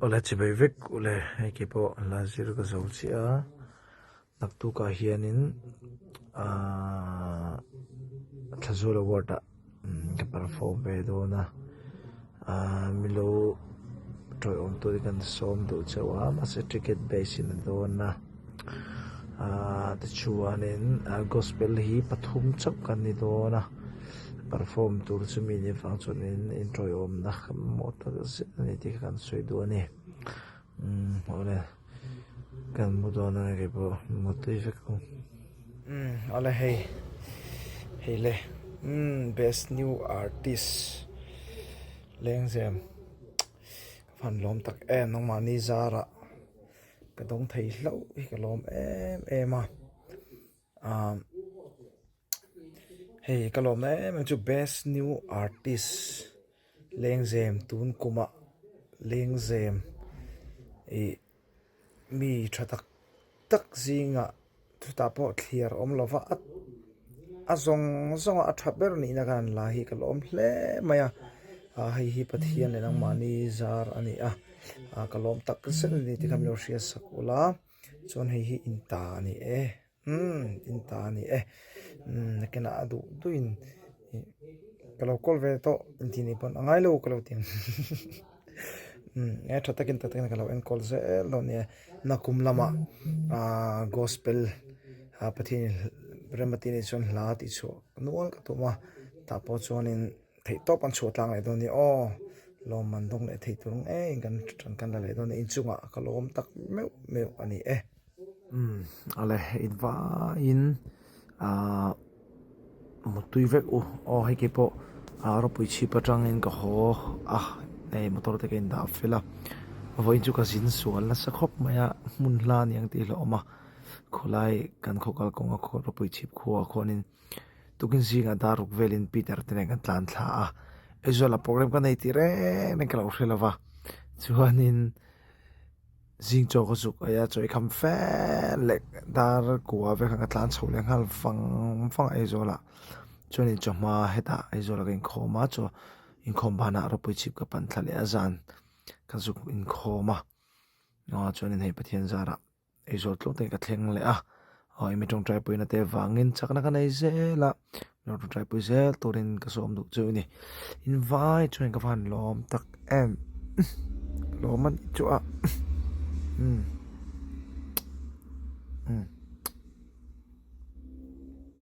Awle chibai vek ule hei ke pawh la zir ka zo chiah a naktukah hianin ahh Thlazual award ah ka perform ve dawn a ahh milo tawiawm tur hi kan sawm duh chauh a mahse ticket base in a dawn a ahh tichuanin gospel hi pathum chauh kan ni dawn a. Perform tur chu mi nih vang chuanin inṭawiawmna kan mamawh tak zet a ni tih kha kan sawi duh a ni. Umm awle kan mu dawn a ni kei pawh mu tui vek ang. Umm awle hei hei le umm best new artist Lengzem ka van lawm tak em nangmahni zarah ka dawng thei hlauh hi ka lawm em em a ah. Hei ka lawmna em em chu best new artist lengzem tun kumah lengzem ih mi tha tak tak zingah chutah pawh thliar awm lova a a zawng zawng a tha ber nihna khan an la hi ka lawm hle mai a ah hei hi Pathian leh nangmahni zar a ni a ah ka lawm tak zet a ni tih kha min lo hriat sak ula chuan hei hi in ta a ni e. Umm in ta a ni e umm nakinah a duh duhin ka lo call ve tawh intih ni pawn a ngai lo ka lo ti ang umm e tha takin tak takin ka lo enkawl zel dawn nia nakum lamah ahh gospel ah Pathian remati nih chuan hla tih chhuah nual ka tum a tah pawh chuanin theih tawp an chhuah tlang leh dawn nia aw lawmman dawng leh theih tur ang em kan kan la leh dawn nia inchungah ka lawm tak meuh meuh a ni e. Umm awle invaiin ahh mutui vek u aw hei ke pawh ah rawpui chhip atangin ka haw a hei motor te ka indah fel a vawiin chu ka zin sual nasa khawp mai a hmun hla a ni ang tih a hlauhawm a khawlai kan khaw kalkawng a khaw rawpui chhip khuaah khuanin tukin zingah dar ruk velin Peter te nen kan tlan thla a Aizawl ah program ka nei tih reng reng ka lo hre lo va chuanin. Zing chaw ka zuk aia chaw i kham fel leh dar kua vek ang ka tlan chho leh nghal vang vang a Aizawl ah chuanin chawhma hetah Aizawl ah ka inkhawm a chaw inkhawm banah rawpui chhip ka pan thla leh a zan ka zuk inkhawm a ah chuanin hei Pathian zarah Aizawl tlawm te ka thleng leh a aw emi tawngtai puina te vangin chakna ka nei zel a lo tawngtai pui zel turin ka sawm duh chu a ni invai chuan ka van lawm tak em lawm a nih chu a umm.